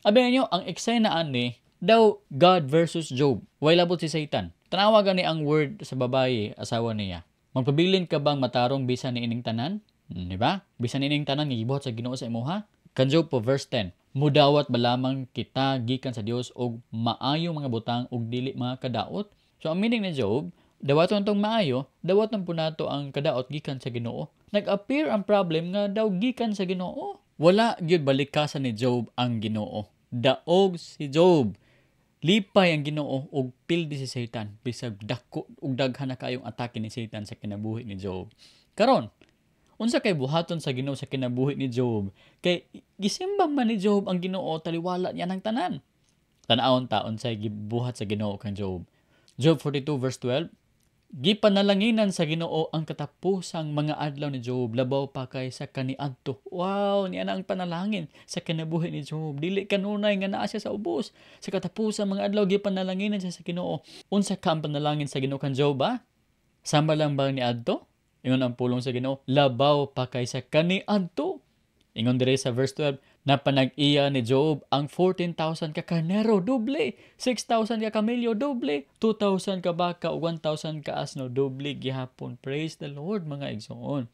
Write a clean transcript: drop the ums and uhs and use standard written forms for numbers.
Abi ninyo, ang eksena ani daw God versus Job. Way labot si Satan. Tanawa gani ang word sa babae, asawa niya. "Magpabilin ka bang matarong bisan ni ining tanan?" Di ba? Bisan niining tanan nga gibuhat sa Ginoo sa imuha. Kan Job po, verse 10. "Mudawat ba lamang kita gikan sa Dios og maayo mga butang ug dili mga kadaot?" So ang meaning ni Job, dawaton tong maayo, dawaton po nato ang kadaot gikan sa Ginoo. Nag-appear ang problem nga daw gikan sa Ginoo. Wala gyud balikasan ni Job ang Ginoo. Daog si Job. Lipay ang Ginoo ug pildi si Satan bisag dako ug daghan na kayong atake ni Satan sa kinabuhi ni Job. Karon, unsa kay buhaton sa Ginoo sa kinabuhi ni Job? Kay gisimba man ni Job ang Ginoo taliwala niya ng tanan. Tan-awon ta unsay gibuhat sa Ginoo kang Job. Job 42 verse 12. Gipanalanginan sa Ginoo ang katapusang mga adlaw ni Job labaw pa kaysa kaniadto. Wow, niya na ang panalangin sa kinabuhi ni Job. Dili kanunay nga naa siya sa ubos. Sa katapusang mga adlaw, gipanalanginan siya sa Ginoo. Unsa ka ang panalangin sa Ginoo kan Job ba? Sama lang ba niadto? Ingon ang pulong sa Ginoo, labaw pa kaysa kaniadto. Ingon dire sa verse 12, napanag-iya ni Job ang 14,000 ka karnero, doble, 6,000 ka kamelyo, doble, 2,000 ka baka, ug 1,000 ka asno, doble gihapon. Praise the Lord, mga igsoon.